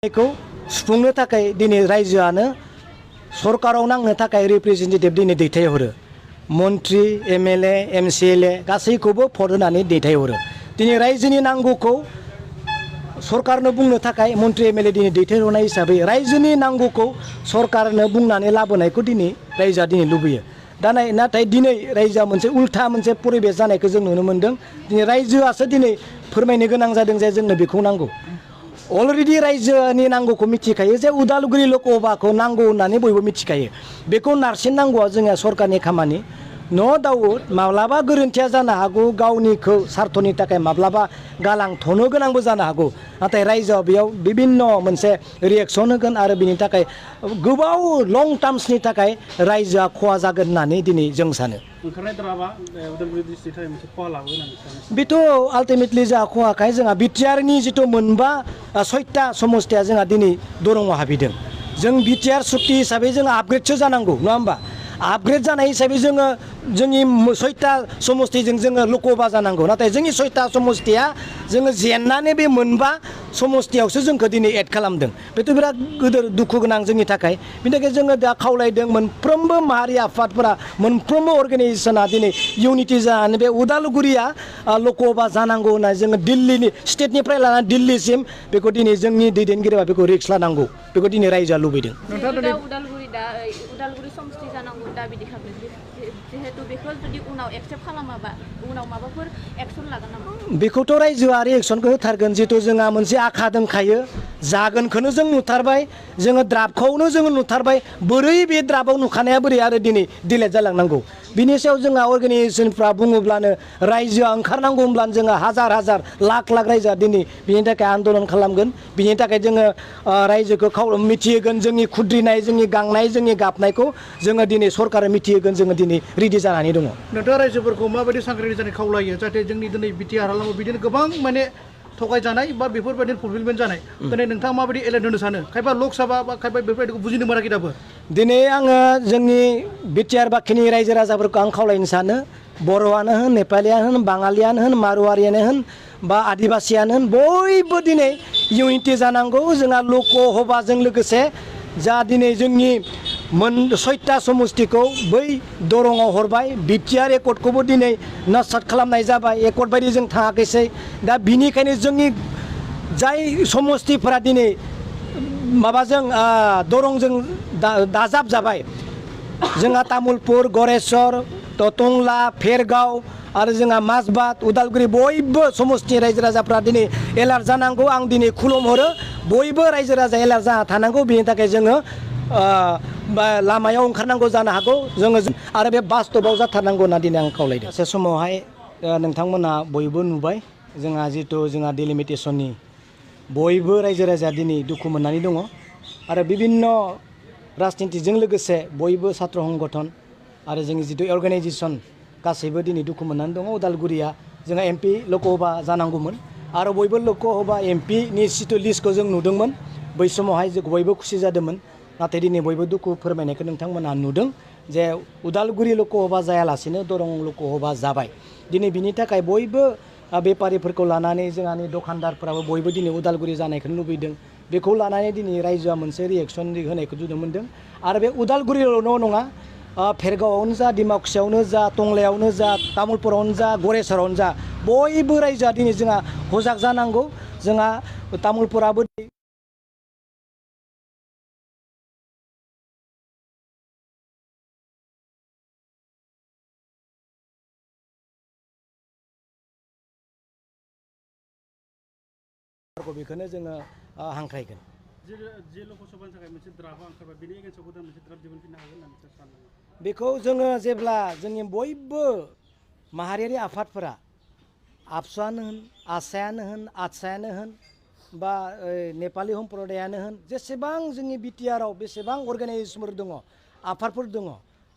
खौ सुफुंनो थाखाय दिनै रायजोआनो सरकाराव नांनो थाखाय रिप्रेजेन्टेटिभ दिनै दैथायहरो मन्त्रि एमएलए एमसिएलए गासैखौबो भट होनानै दैथायहरो दिनै रायजोनि नांगौखौ सरकारनो बुंनो थाखाय मन्त्रि एमएलए दिनै दैथायहरनाय हिसाबै रायजोनि नांगौखौ सरकारनो बुंनानै लाबोनायखौ दिनै रायजोआ दिनै लुबैयो नाथाय दिनै रायजोआ मोनसे उल्था मोनसे परिबेस जानायखौ जों नुनो मोन्दों दिनै रायजोआसो दिनै फोरमायनो गोनां जादों जे जोंनो बेखौ नांगौ अलरेडि रायजोनि नांगौखौ मिथिखायो जे उदालगुरि लकसभाखौ नांगौ होननानै बयबो मिथिखायो बेखौ नारसिननांगौआ जोंहा सरकारनि खामानि नो डाउट माब्लाबा गोरोन्थिया जानो हागौ गावनिखौ सार्थनि थाखाय माब्लाबा गालांथ'नो गोनांबो जानो हागौ नाथाय रायजोआ बेयाव बिभिन्न मोनसे रिएक्सन होगोन आरो बिनि थाखाय गोबाव लं टार्मसनि थाखाय रायजोआ खहा जागोन होननानै दिनै जों सानो बेथ' आल्टिमेटलि जोंहा खहाखाय जोंहा बिटिआरनि जिथु मोनबा 6टा समस्थिया जोंहा दिनै दरंआव हाबहैदों जों बिटिआर सुक्ति हिसाबै जों आपग्रेडसो जानांगौ नङा होमबा आपग्रेड जानाय हिसाबै जोङो जोंनि 6टा समस्थिजों जोङो लकसभा जानांगौ नाथाय जोंनि 6टा समस्थिया जोङो जेननानै बे मोनबा समस्थियावसो जोंखौ दिनै एड खालामदों बेथ' बिराद गिदिर दुखु गोनां जोंनि थाखाय बिनि थाखाय जोङो दा खावलायदों मोनफ्रोमबो माहारि आफादफोरा मोनफ्रोमबो अर्गेनाइजेसना दिनै इउनिटि जानानै बे उदालगुरिया लकसभा जानांगौ होननानै जोङो दिल्लीनि स्टेटनिफ्राय लानानै दिल्लीसिम बेखौ दिनै जोंनि दैदेनगिरिया बेखौ रिक्स लानांगौ बेखौ दिनै रायजोआ लुबैदों उदालगुरि समस्ति जानांगौ दा बिदि खालामदों जिहेतु बेखौ जुदि उनाव एक्सेप्ट खालामाबा उनाव माबाफोर एक्सन लागोन नामा बेखौथ' रायजोआ रिएक्सनखौ होथारगोन जिहेतु जोंहा मोनसे आखा दंखायो जागोनखौनो जों नुथारबाय जोङो द्राफ्टखौनो जोङो नुथारबाय बोरै बे द्राफ्टआव नुखानाया बोरै आरो दिनै डिलेट जालांनांगौ बिनि सायाव जोंहा अर्गेनाइजेसनफ्रा बुङोब्लानो रायजोआ ओंखारनांगौ होनब्लानो जोङो हाजार हाजार लाख लाख रायजोआ दिनै बिनि थाखाय आन्दलन खालामगोन बिनि थाखाय जोङो रायजोखौ मिथिहोगोन जोंनि खुद्रिनाय जोंनि गांनाय जोंनि गाबनायखौ जोङो दिनै सरकारा मिथिहोगोन जोङो दिनै रेडि जानानै दङ नोंथाङा रायजोफोरखौ माबायदि सांग्रांथि जानाय खावलायो जाहाथे जोंनि दिनै बिटिआर हालामाव बिदिनो गोबां माने थगायजानाय बा बेफोरबायदिनो फुलफिलमेन्ट जानाय दिनै नोंथाङा माबायदि एलार्ट होनो सानो खायफा लकसभा बा खायफा बेफोरबायदिखौ बुजिनो मोनाखै दाबो दिनै आङो जोंनि बिटिआर बाखिनि रायजो राजाफोरखौ आं खावलायनो सानो बर'आनो होन नेपालियानो होन बाङालियानो होन मारुवारियानो होन बा आदिबासियानो होन बयबो दिनै इउनिटि जानांगौ जोंहा लकसभाजों लोगोसे जा दिनै जोंनि 6टा समस्थिखौ बै दरंआव हरबाय बिटिआर एकर्डखौबो दिनै नस्सात खालामनाय जाबाय एकर्ड बायदि जों थाङाखैसै दा बिनिखायनो जोंनि जाय समस्थिफोरा दिनै माबाजों दरंजों दाजाब जाबाय जोंहा तामुलपुर गरेस्वर टंला फेरगाव आरो जोंहा माजबाद उदालगुरि बयबो समस्ति रायजो राजाफ्रा दिनै एलार्ट जानांगौ आं दिनै खुलुमहरो बयबो रायजो राजा एलार्ट जाना थानांगौ बिनि थाखाय जोङो लामायाव ओंखारनांगौ जानो हागौ जोङो आरो बे बास्तबाव जाथारनांगौ होनना दिनै आं खावलायदों से समावहाय नोंथांमोना बयबो नुबाय जोंहा जितु जोंहा डिलिमिटेसननि बयबो रायजो राजाया दिनै दुखु मोननानै दङ आरो बिभिन्न राजनितिजों लोगोसे बयबो सात्र संगठन आरो जोंनि जितु अर्गानाइजेसन गासैबो दिनै दुखु मोननानै दङ उदालगुरिया जोंहा एमपि लकसभा जानांगौमोन आरो बयबो लकसभा एमपिनि जितु लिस्टखौ जों नुदोंमोन बै समावहाय जों बयबो खुसि जादोंमोन नाथाय दिनै बयबो दुखु फोरमायनायखौ नोंथांमोनहा नुदों जे उदालगुरि लकसभा जायालासेनो दरं लकसभा जाबाय दिनै बिनि थाखाय बयबो बेपारिफोरखौ लानानै जोंहानि दखानदारफोराबो बयबो दिनै उदालगुरि जानायखौ लुबैदों बेखौ लानानै दिनै रायजोआ मोनसे रिएक्सन होनायखौ नुनो मोन्दों आरो बे उदालगुरियावल' नङा फेरगावआवनो जा डिमाकुसियावनो जा टंलायावनो जा तामुलपुरावनो जा गरेस्वरावनो जा बयबो रायजोआ दिनै जोंहा सजाग जानांगौ जोंहा तामुलपुराबो बेखौनो जोङो हांख्रायगोन बेखौ जोङो जेब्ला जोंनि बयबो माहारियारि आफादफोरा आबसुआनो होन आसायानो होन आदसायानो होन बा नेपालि सम्प्रदायानो होन जेसेबां जोंनि बिटिआरआव बेसेबां अर्गानाइजेसनफोर दङ आफादफोर दङ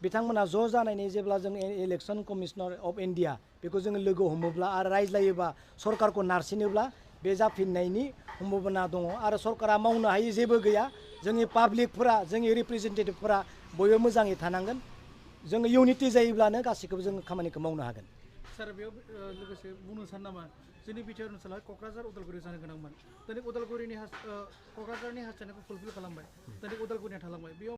बिथांमोना ज' जानायनि जेब्ला जों इलेक्सन कमिशनार अफ इन्डिया बेखौ जोङो लोगो हमोब्ला आरो रायज्लायोबा सरकारखौ नारसिनोब्ला बे जाफिननायनि सम्भाबना दङ आरो सरकारा मावनो हायि जेबो गैया जोंनि पाब्लिकफोरा जोंनि रिप्रेजेन्टेटिभफोरा बयबो मोजाङै थानांगोन जोङो इउनिटि जायोब्लानो गासैखौबो जोङो खामानिखौ मावनो हागोन सार बेयाव लोगोसे बुंनो सानो नामा जोंनि बिटिआर ओनसोलाव क'क्राझार उदालगुरि जानो गोनांमोन दिनै उदालगुरिनि क'क्राझारनि हास्थायनायखौ फुलफिल खालामबाय दिनै उदालगुरिया थालांबाय बेयाव